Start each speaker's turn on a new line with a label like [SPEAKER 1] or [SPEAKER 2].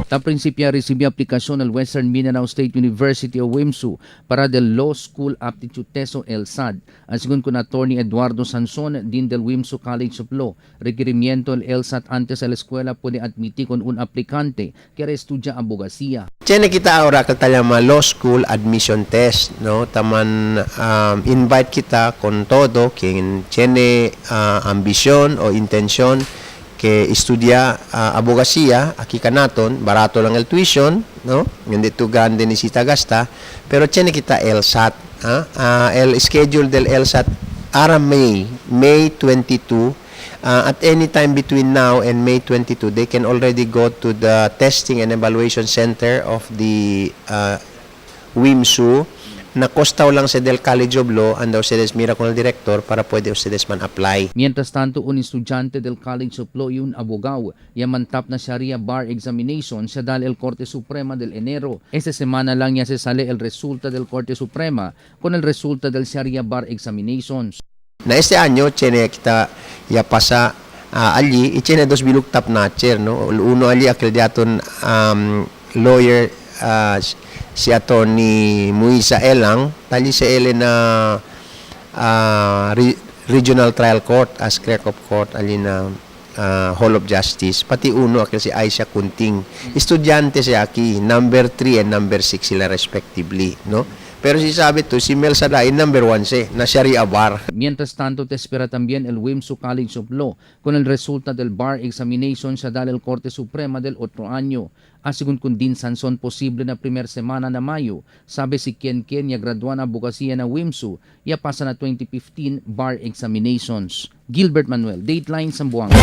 [SPEAKER 1] Ta principia recibió aplicación al Western Mindanao State University o WIMSU para del Law School Aptitude Test o LSAT. Ang según con attorney Eduardo Sanson din del WIMSU College of Law, requerimiento el LSAT antes a la escuela puede admitir con un aplicante que estudia abogacía.
[SPEAKER 2] Tiene kita ahora katalama law school admission test, no? Taman invite kita con todo quien tiene ambición o intención que estudia abogacía aquí kanaton, barato lang el tuition, no? Hindi to grande ni sita gasta, pero tiene kita LSAT, ah? El schedule del LSAT ara May 22. At any time between now and May 22, they can already go to the testing and evaluation center of the WIMSU na kostaw lang sa del College of Law and ustedes mira con el director para pwede ustedes man apply.
[SPEAKER 1] Mientras tanto, un estudiante del College of Law y un abogado yamantap na Sharia Bar Examination sa dal el Corte Suprema del enero. Esta semana lang ya se sale el resulta del Corte Suprema con el resulta del Sharia Bar Examinations.
[SPEAKER 2] Na este año, tiene kita ya pasa allí y tiene dos biluk top notcher, no? Uno allí aquel diaton lawyer si attorney Muisa Elang, tali si ele na Regional Trial Court as clerk of court ali na Hall of Justice. Pati uno aquel si Aisha Kunting. Estudyante siya aquí, number 3 and number 6 sila respectively, no? Pero si sabi to, si Mel Sadain number 1 si, na Sharia Bar.
[SPEAKER 1] Mientras tanto, te espera también el WIMSU College of Law con el resulta del Bar Examination sa dal el Corte Suprema del otro año. Asegun con Dean Sanson, posible na primer semana na Mayo. Sabi si Ken Ken ya gradua na abogacía na WIMSU, ya pasa na 2015 Bar Examinations. Gilbert Manuel, Dateline Zamboanga.